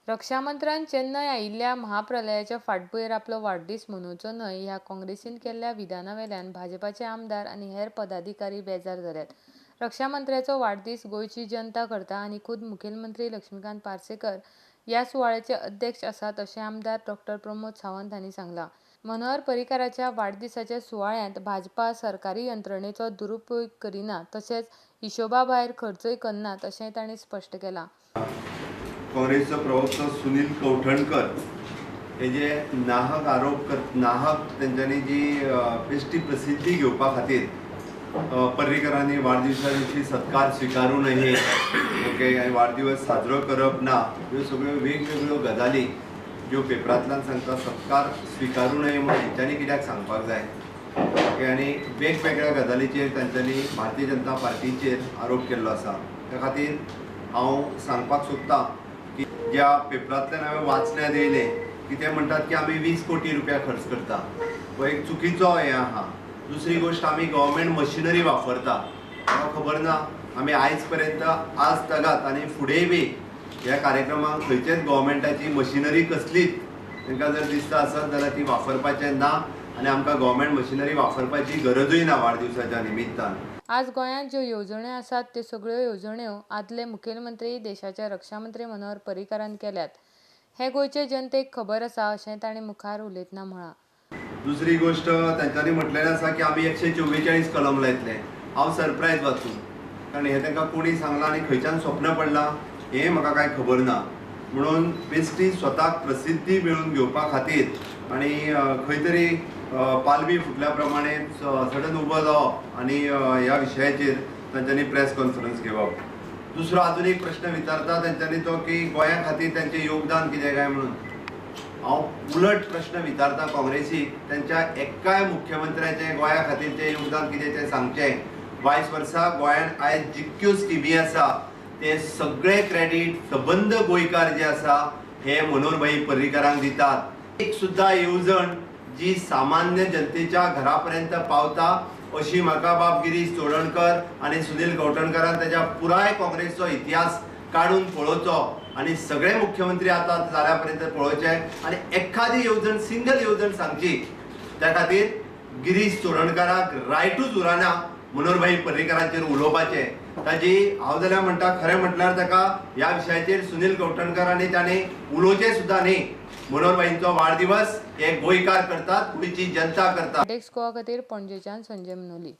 रक्षामंत्र्यान चेन्नय आयिल्ल्या महाप्रलयाच्या फाटभुंयेर आपलो वाडदीस मनोवचो न्हय ह्या काँग्रेसीन केल्ल्या विधानावेल्यान भाजपाचे आमदार आनी हेर पदाधिकारी बेजार जाल्यात. रक्षामंत्र्याचो वाडदीस गोंयची जनता करता आनी खुद मुखेलमंत्री लक्ष्मीकांत पार्सेकर ह्या सुवाळ्याचे अध्यक्ष आसात अशें आमदार डॉक्टर प्रमोद सावंत हांणी सांगलां. मनोहर पर्रीकाराच्या वाडदिसाच्या सुवाळ्यांत भाजपा सरकारी यंत्रणेचो दुरुपयोग करिना तशेंच हिशोबा भायर खर्चूय करनात अशेंय तांणी स्पश्ट केलां. काँग्रेसचो प्रवक्तो सुनील कवठणकर हे जे नाहक आरोप नाहक तेंच्यांनी जी बेश्टी प्रसिद्धी घेवपा खातीर पर्रीकरांनी वाडदिवसा दिवशी सत्कार स्विकारू नये, ओके, आनी वाडदिवस साजरो करप ना, ह्यो सगळ्यो वेगवेगळ्यो गजाली ज्यो पेपरांतल्यान सांगता. सत्कार स्विकारू नये म्हूण हेंच्यांनी कित्याक सांगपाक जाय, ओके, आनी वेगवेगळ्या गजालीचेर तांच्यांनी भारतीय जनता पार्टीचेर आरोप केल्लो आसा. त्या खातीर हांव सांगपाक सोदतां की ज्या पेपरांतल्यान हांवें वाचण्यात येयलें की ते म्हणटात की आमी 20 कोटी रुपया खर्च करता, हो एक चुकीचो हें आहा. दुसरी गोश्ट, आमी गव्हर्मेंट मशिनरी वापरता, म्हाका खबर ना आमी आयज पर्यंत आज तगात आनी फुडेंय बी ह्या कार्यक्रमाक खंयचेच गव्हर्मेंटाची मशिनरी कसलीच तांकां जर दिसता आसत जाल्यार ती वापरपाचें ना आनी आमकां गव्हर्मेंट मशिनरी वापरपाची गरजूय ना वाडदिवसाच्या निमित्तान. आज गोंयांत ज्यो येवजण्यो आसात त्यो सगळ्यो येवजण्यो आदले मुखेलमंत्री देशाचे रक्षामंत्री मनोहर पर्रीकारान केल्यात हें गोंयचे जनतेक खबर आसा अशें तांणी मुखार उलयतना म्हळां. दुसरी गोश्ट, तांच्यांनी म्हटलेलें आसा की आमी 144 कलम लायतले. हांव सरप्रायज वाचून, कारण हें तांकां कोणी सांगलां आनी खंयच्यान स्वप्न पडलां हें म्हाका कांय खबर ना. म्हणून बेश्टी स्वताक प्रसिद्धी मेळोवन घेवपा खातीर आनी खंय तरी पालवी फुटल्या प्रमाणे सडन उबो जावप आनी ह्या विशयाचेर तांच्यांनी प्रेस कॉन्फरन्स घेवप. दुसरो आजून एक प्रश्न विचारता तांच्यांनी तो की गोंया खातीर तांचें योगदान कितें काय म्हणून. हांव उलट प्रश्न विचारता काँग्रेसीक, तांच्या एकाय मुख्यमंत्र्याचें गोंया खातीरचें योगदान कितें तें सांगचें. 22 वर्सां गोंयांत आयज जितक्यो स्किमी आसा ते सगळे क्रेडीट सबंद गोंयकार जे आसा हे मनोहरभाई पर्रीकरांक दितात. एक सुद्दां येवजण जी सामान्य जनतेच्या घरा पर्यंत पावता अशी म्हाका बाब गिरीश चोडणकर आनी सुनील कवठणकरान ताच्या पुराय काँग्रेसचो इतिहास काडून पळोवचो आनी सगळे मुख्यमंत्री आतां जाल्या पर्यंत पळोवचे आनी एखादी येवजण, सिंगल येवजण सांगची. त्या खातीर गिरीश चोडणकराक रायटूच उरना मनोहरभाई पर्रीकरांचेर उलोवपाचें. ताजी हांव जाल्यार म्हणटा, खरें म्हटल्यार ताका ह्या विशयाचेर सुनील कवठणकर आनी ताणें उलोवचें सुद्दां न्ही. मनोहरभाईंचो वाडदिवस हे गोंयकार करतात, गोंयची जनता करता. गोवा खातीर पणजेच्यान संजय मनोली.